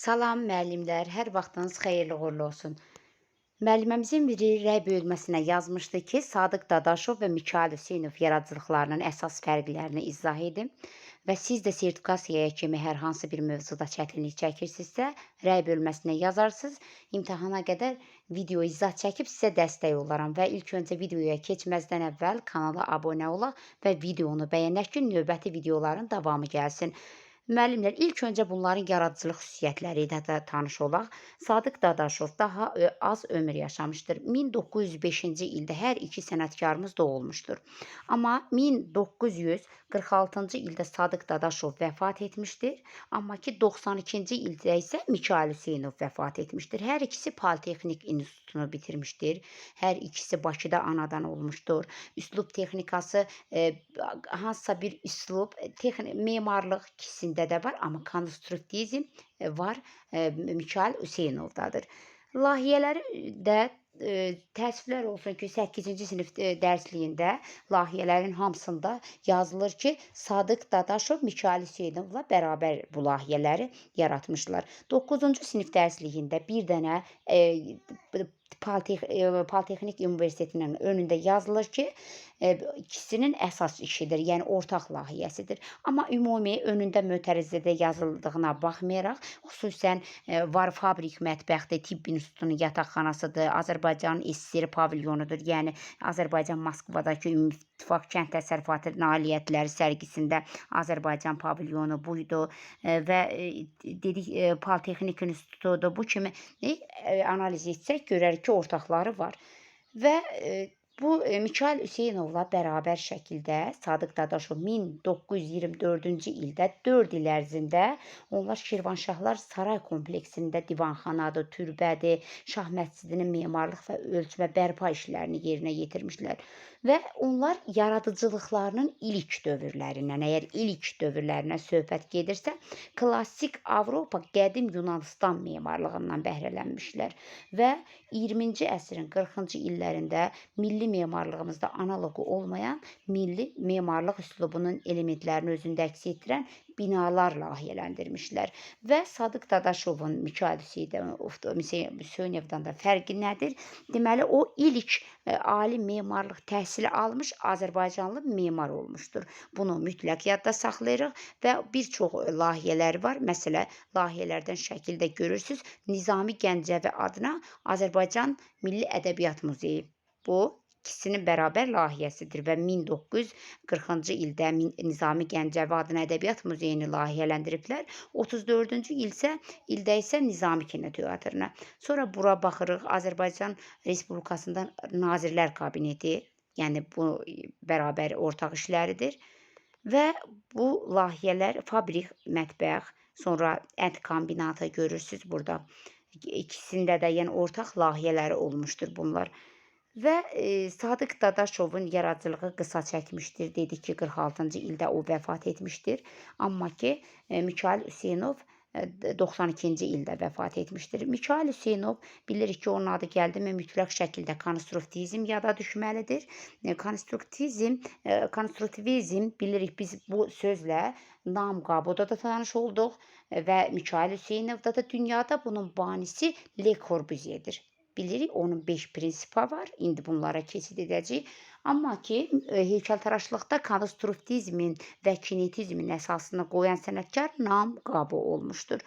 Salam müəllimlər, hər vaxtınız xeyirli uğurlu olsun. Müəlliməmizin biri rəy bölməsinə yazmışdı ki, Sadiq Dadaşov və Mikayıl Hüseynov yaradıcılıqlarının əsas fərqlərini izah edin və siz də sertifikasiyaya kimi hər hansı bir mövzuda çətinlik çəkirsinizsə, rəy bölməsinə yazarsınız. İmtahana qədər video izah çəkib sizə dəstək olaram və ilk öncə videoya keçməzdən əvvəl kanala abunə olaq və videonu bəyənək ki, növbəti videoların davamı gəlsin. Müəllimlər, ilk öncə bunların yaradıcılıq xüsusiyyətləri ilə də tanış olaq. Sadiq Dadaşov daha az ömür yaşamışdır. 1905-ci ildə hər iki sənətkarımız doğulmuşdur. Amma 1946-cı ildə Sadiq Dadaşov vəfat etmişdir. Amma ki 92-ci ildə isə Mikayıl Hüseynov vəfat etmişdir. Hər ikisi Politexnik İnstitutunu bitirmişdir. Hər ikisi Bakıda anadan olmuşdur. Üslub texnikası hansısa bir üslub, memarlıq ikisində də var, amma konstruktivizm var Mikayıl Hüseynovdadır. Layihələri də təəssüflər olsun ki, 8-ci sinif dərsliyində layihələrin hamısında yazılır ki, Sadiq Dadaşov Mikayıl Hüseynovla bərabər bu layihələri yaratmışlar. 9-cu sinif dərsliyində bir dənə Politexnik Universitetinin önündə yazılır ki, ikisinin əsas işidir, yəni ortaq layihəsidir. Amma ümumi önündə mötərizədə yazıldığına baxmayaraq, xüsusən var fabrik mətbəxdir, tibb institutunun yataqxanasıdır, Azərbaycanın SSR pavilyonudur, yəni Azərbaycan Moskvadakı Ümumi İttifaq Kənd Təsərrüfatı Nailiyyətləri sərgisində Azərbaycan pavilyonu buydu və dedik Politexnik İnstitutudur. Bu kimi analiz etsək görərik ki, ortaqları var. Və bu Mikayıl Hüseynovla bərabər şəkildə Sadiq Dadaşov 1924-cü ildə 4 il ərzində onlar Şirvanşahlar Saray kompleksində divanxanadır, türbədir, Şah məscidinin memarlıq və ölçmə bərpa işlərini yerinə yetirmişlər. Və onlar yaradıcılıqlarının ilk dövrlərindən, əgər ilk dövrlərindən söhbət gedirsə, klassik Avropa, qədim Yunanistan memarlığından bəhrələnmişlər və 20-ci əsrin 40-cı illərində milli memarlığımızda analoqu olmayan milli memarlıq üslubunun elementlərini özündə əks etdirən binalar layihələndirmişlər. Və Sadiq Dadaşovun Mikayıl Hüseynovdan da fərqi nədir? Deməli, o ilk ali memarlıq təhsili almış Azərbaycanlı memar olmuşdur. Bunu mütləq yadda saxlayırıq və bir çox layihələri var. Məsələ, layihələrdən şəkildə görürsünüz. Nizami Gəncəvi adına Azərbaycan Milli Ədəbiyyat Muzeyi. Bu ikisinin bərabər layihəsidir və 1940-cı ildə Nizami Gəncəvi adına Ədəbiyyat Muzeyini layihələndiriblər. 34-cü ildə isə Nizami Kinoteatrına. Sonra bura baxırıq, Azərbaycan Respublikasında Nazirlər Kabineti, yəni bu bərabər ortaq işləridir. Və bu layihələr fabrik, mətbəx, sonra ət kombinatı görürsünüz burada. İkisində də yəni ortaq layihələri olmuşdur bunlar. Və Sadiq Dadaşovun yaradıcılığı qısa çəkmişdir. Dedik ki, 46-cı ildə o vəfat etmişdir. Amma ki, Mikayıl Hüseynov 92-ci ildə vəfat etmişdir. Mikayıl Hüseynov, bilirik ki, onun adı gəldimi mütləq şəkildə konstruktivizm yada düşməlidir. Konstruktivizm bilirik biz bu sözlə Namıq Qaboda da tanış olduq və Mikayıl Hüseynovda da dünyada bunun banisi Le Corbusier-dir. Bilirik, onun 5 prinsipi var. İndi bunlara keçid edəcəyik. Amma ki, heykəltaraşlıqda konstruktivizmin və kinetizmin əsasını qoyan sənətkar Namıq Qabo olmuşdur.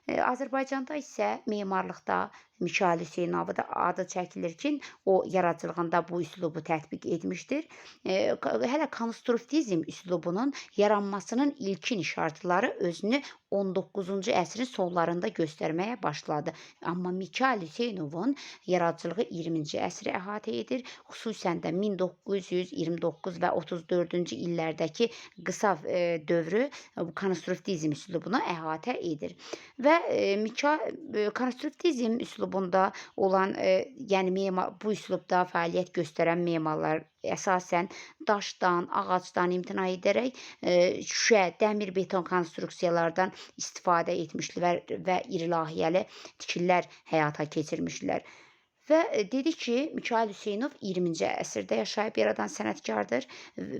Azərbaycanda isə memarlıqda Mikayıl Hüseynovu da adı çəkilir ki, o yaradıcılığında bu üslubu tətbiq etmişdir. Hələ konstruktivizm üslubunun yaranmasının ilkin işarətləri özünü 19-cu əsrin sonlarında göstərməyə başladı. Amma Mikayıl Hüseynovun yaradıcılığı 20-ci əsri əhatə edir. Xüsusən də 1929 və 34-cü illərdəki qısa dövrü konstruktivizm üslubunu əhatə edir. Və konstruktivizm üslubunda olan, yəni bu üslubda fəaliyyət göstərən memarlar əsasən daşdan, ağacdan imtina edərək şüşə, dəmir, beton konstruksiyalardan istifadə etmişlər və iri layihəli tikililər həyata keçirmişlər. Və dedi ki, Mikayıl Hüseynov 20-ci əsrdə yaşayıb yaradan sənətkardır.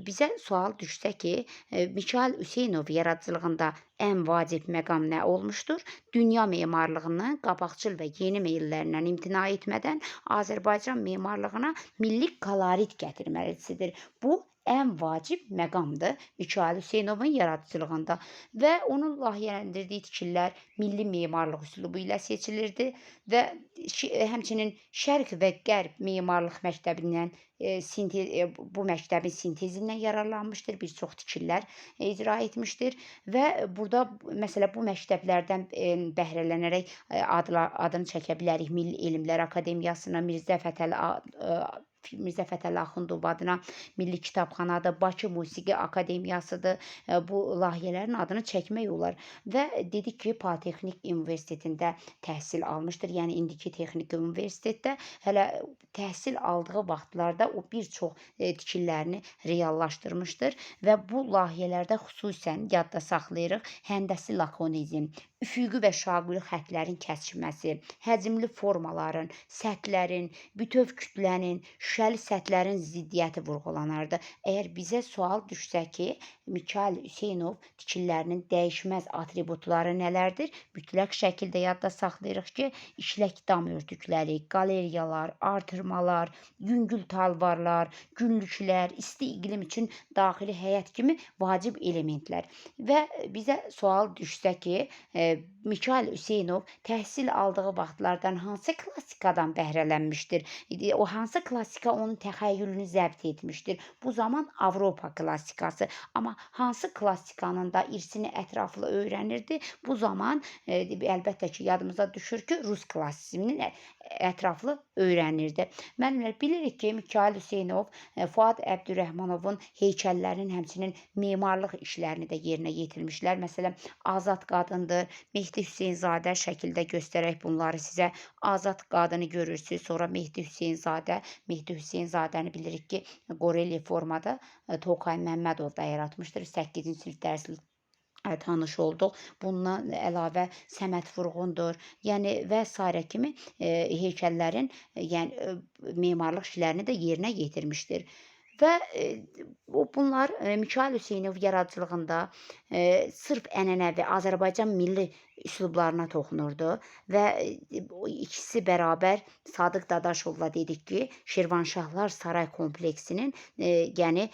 Bizə sual düşsə ki, Mikayıl Hüseynov yaradıcılığında ən vacib məqam nə olmuşdur? Dünya memarlığının qabaqcıl və yeni meyillərindən imtina etmədən Azərbaycan memarlığına milli kolorit gətirməlisidir. Bu ən vacib məqamdır Mikayıl Hüseynovun yaradıcılığında və onun layihələndirdiyi tikililər milli memarlıq üslubu ilə seçilirdi və həmçinin Şərq və Qərb memarlıq məktəbindən bu məktəbin sintezindən yararlanmışdır. Bir çox tikililər icra etmişdir və burada məsələ bu məktəblərdən bəhrələnərək adını çəkə bilərik Milli Elmlər Akademiyasına, Mirzə Fətəli Axundov adına Milli Kitabxanadır, Bakı Musiqi Akademiyasıdır. Bu layihələrin adını çəkmək olar. Və dedik ki, Politexnik Universitetində təhsil almışdır. Yəni indiki Texniki Universitetdə hələ təhsil aldığı vaxtlarda o bir çox tikililərini reallaşdırmışdır və bu layihələrdə xüsusən yadda saxlayırıq həndəsi lakonizm, üfüqi və şaquli xəttlərin kəsişməsi, həcmli formaların, səthlərin, bütöv kütlənin, şüşəli səthlərin ziddiyyəti vurğulanardı. Əgər bizə sual düşsə ki, Mikayıl Hüseynov tikililərinin dəyişməz atributları nələrdir? Mütləq şəkildə yadda saxlayırıq ki, işlək dam örtükləri, qaleriyalar, artırmalar, yüngül talvarlar, günlüklər, isti iqlim üçün daxili həyət kimi vacib elementlər. Və bizə sual düşsə ki, Mikayıl Hüseynov təhsil aldığı vaxtlardan hansı klassikadan bəhrələnmişdir? O hansı klassika onun təxəyyülünü zəbt etmişdir? Bu zaman Avropa klassikası. Amma hansı klassikanın da irsini ətraflı öyrənirdi? Bu zaman əlbəttə ki, yadımıza düşür ki, Rus klassizminin ətraflı öyrənirdi. Müəllimlər, bilirik ki, Mikayıl Hüseynov Fuad Əbdürrəhmanovun heykəllərinin, həmçinin memarlıq işlərini də yerinə yetirmişlər. Məsələn, Azad Qadındır, Mehdi Hüseynzadə şəkildə göstərək bunları sizə. Azad Qadını görürsünüz, sonra Mehdi Hüseynzadə. Mehdi Hüseynzadəni bilirik ki, Qoreli formada Tokay Məmmədov da yaratmışdır. 8-ci sinif dərsi tanış olduq. Bundan əlavə Səməd Vurğundur, yəni və sairə kimi heykəllərin, yəni memarlıq işlərini də yerinə yetirmişdir. Və bunlar Mikayıl Hüseynov yaradıcılığında sırf ənənəvi Azərbaycan milli üslublarına toxunurdu və ikisi bərabər Sadiq Dadaşovla dedik ki, Şirvanşahlar Saray kompleksinin yəni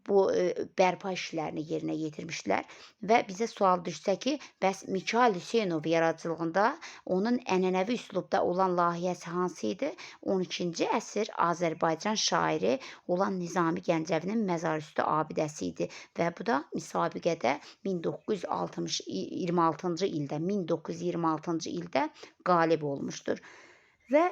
bu bərpa işlərini yerinə yetirmişlər və bizə sual düşsə ki, bəs Mikayıl Hüseynov yaradıcılığında onun ənənəvi üslubda olan layihəsi hansı idi? 12-ci əsr Azərbaycan şairi olan Nizami Gəncəvinin məzarüstü abidəsi idi və bu da müsabiqədə 1926-cı ildə 1926-cı ildə qalib olmuşdur. Və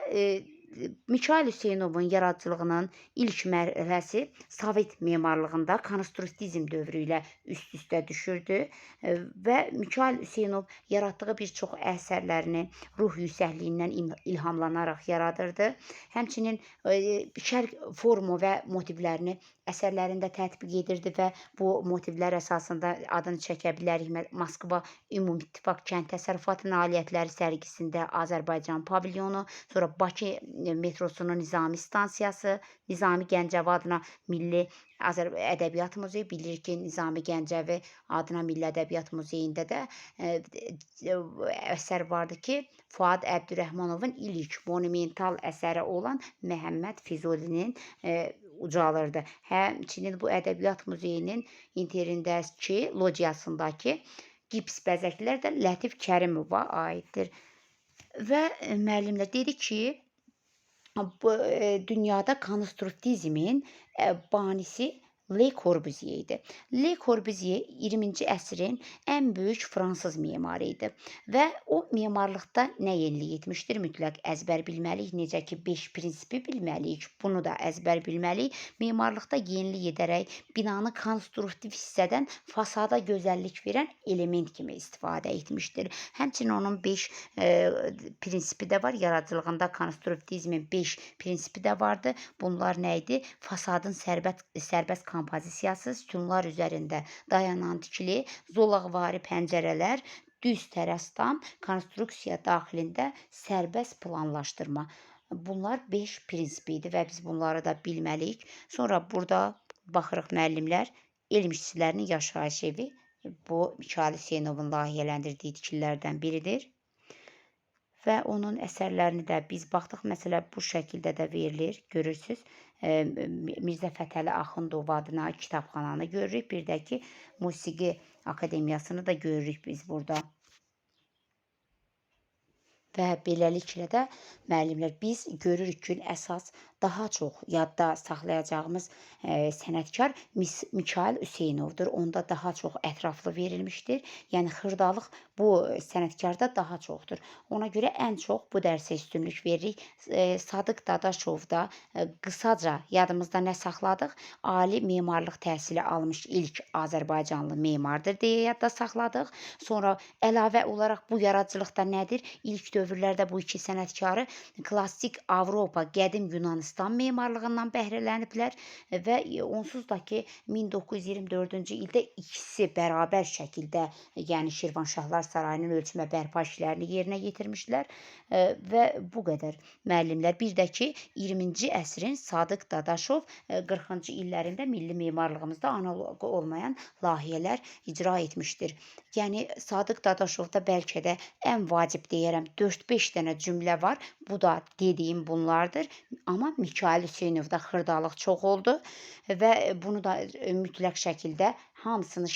Mikayıl Hüseynovun yaradıcılığının ilk mərhələsi Sovet memarlığında konstruktivizm dövrü ilə üst-üstə düşürdü və Mikayıl Hüseynov yaratdığı bir çox əsərlərini ruh yüksəkliyindən ilhamlanaraq yaradırdı. Həmçinin şərq formu və motivlərini əsərlərində tətbiq edirdi və bu motivlər əsasında adını çəkə bilərik Moskva Ümumi İttifaq Kənd Təsərrüfatı Nailiyyətləri sərgisində Azərbaycan pavilyonu, sonra Bakı metrosunun Nizami stansiyası, Nizami Gəncəvi adına Milli Ədəbiyyat Muzeyi. Bilirik ki, Nizami Gəncəvi adına Milli Ədəbiyyat Muzeyində də əsər vardı ki, Fuad Əbdürrəhmanovun ilk monumental əsəri olan Məhəmməd Füzulinin ucalırdı. Həmçinin bu Ədəbiyyat Muzeyinin interindəki logiyasındakı gips bəzəklər də Lətif Kərimova aiddir. Və müəllimlər dedi ki, bu dünyada konstruktivizmin banisi Le Corbusier idi. Le Corbusier 20-ci əsrin ən böyük fransız memarı idi və o memarlıqda nə yenilik etmişdir? Mütləq əzbər bilməliyik. Necə ki 5 prinsipi bilməliyik, bunu da əzbər bilməliyik. Memarlıqda yenilik edərək binanı konstruktiv hissədən fasada gözəllik verən element kimi istifadə etmişdir. Həmçinin onun 5 prinsipi də var. Yaradıcılığında konstruktivizmin 5 prinsipi də vardı. Bunlar nə idi? Fasadın sərbəst kompozisiyası, sütunlar üzərində dayanan tikili, zolaqvari pəncərələr, düz tərəstam, konstruksiya daxilində sərbəst planlaşdırma. Bunlar 5 prinsip idi və biz bunları da bilməliyik. Sonra burada baxırıq müəllimlər, elm işçilərinin yaşayış evi bu Mikayıl Hüseynovun layihələndirdiyi tikililərdən biridir. Və onun əsərlərini də biz baxdıq. Məsələ bu şəkildə də verilir. Görürsüz. Mirzə Fətəli Axundov adına kitabxananı görürük. Bir də ki, Musiqi Akademiyasını da görürük biz burada. Və beləliklə də müəllimlər biz görürük ki, əsas daha çox yadda saxlayacağımız sənətkar Mikayıl Hüseynovdur. Onda daha çox ətraflı verilmişdir. Yəni xırdalıq bu sənətkarda daha çoxdur. Ona görə ən çox bu dərsə üstünlük veririk. Sadıq Dadaşov da qısaca yadımızda nə saxladıq? Ali memarlıq təhsili almış ilk Azərbaycanlı memardır deyə yadda saxladıq. Sonra əlavə olaraq bu yaradıcılıqda nədir? İlk dövrlərdə bu iki sənətkarı klassik Avropa, qədim Yunanistan memarlığından bəhrələniblər və onsuz da ki 1924-cü ildə ikisi bərabər şəkildə, yəni Şirvanşahlar Sarayının ölçmə bərpa işlərini yerinə yetirmişlər və bu qədər müəllimlər. Bir də ki 20-ci əsrin Sadıq Dadaşov 40-cı illərində milli memarlığımızda analoqu olmayan layihələr icra etmişdir. Yəni Sadıq Dadaşovda bəlkə də ən vacib deyərəm 4-5 dənə cümlə var. Bu da dediyim bunlardır. Amma Mikayıl Hüseynovda xırdalıq çox oldu və bunu da mütləq şəkildə hamısını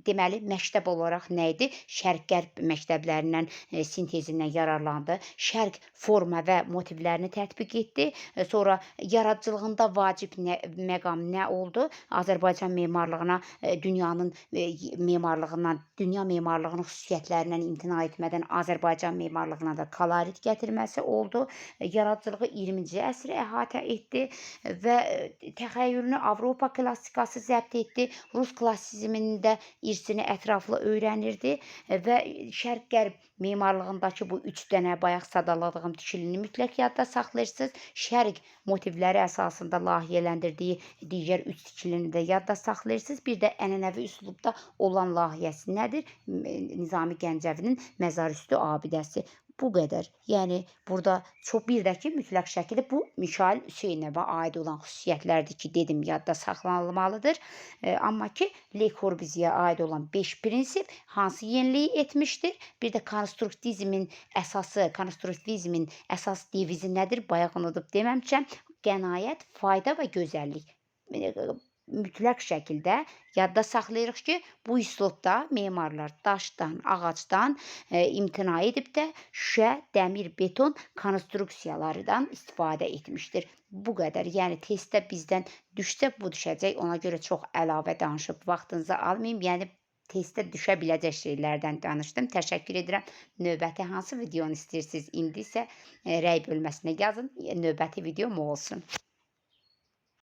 deməli məktəb olaraq nə idi? Şərq-qərb məktəblərindən sintezindən yararlandı. Şərq forma və motivlərini tətbiq etdi. Sonra yaradıcılığında vacib məqam nə oldu? Azərbaycan memarlığına dünyanın memarlığından, dünya memarlığının xüsusiyyətlərindən imtina etmədən Azərbaycan memarlığına da kolorit gətirməsi oldu. Yaradıcılığı 20-ci əsri əhatə etdi və təxəyyülünü Avropa klassikası zəbt etdi. Rus klassizminin də irsini ətraflı öyrənirdi və şərq-qərb memarlığındakı bu 3 dənə bayaq sadaladığım tikilini mütləq yadda saxlayırsınız. Şərq motivləri əsasında layihələndirdiyi digər 3 tikilini də yadda saxlayırsınız. Bir də ənənəvi üslubda olan layihəsi nədir? Nizami Gəncəvinin məzarüstü abidəsi. Bu qədər. Yəni burada çox bir də ki, mütləq şəkildə bu Mikayıl Hüseynova aid olan xüsusiyyətlərdir ki, dedim yadda saxlanılmalıdır. Amma ki, Le Corbusier aid olan 5 prinsip hansı yeniliyi etmişdir? Bir də konstruktivizmin əsası, konstruktivizmin əsas devizi nədir? Bayaq unudub deməmişəm. Qənaət, fayda və gözəllik. Mütləq şəkildə yadda saxlayırıq ki, bu üslubda memarlar daşdan, ağacdan imtina edib də şüşə, dəmir, beton konstruksiyalardan istifadə etmişdir. Bu qədər. Yəni testdə bizdən düşsə bu düşəcək. Ona görə çox əlavə danışıb vaxtınızı almayım. Yəni testdə düşə biləcək şeylərdən danışdım. Təşəkkür edirəm. Növbəti hansı videonu istəyirsiniz? İndi isə rəy bölməsinə yazın. Növbəti videom olsun.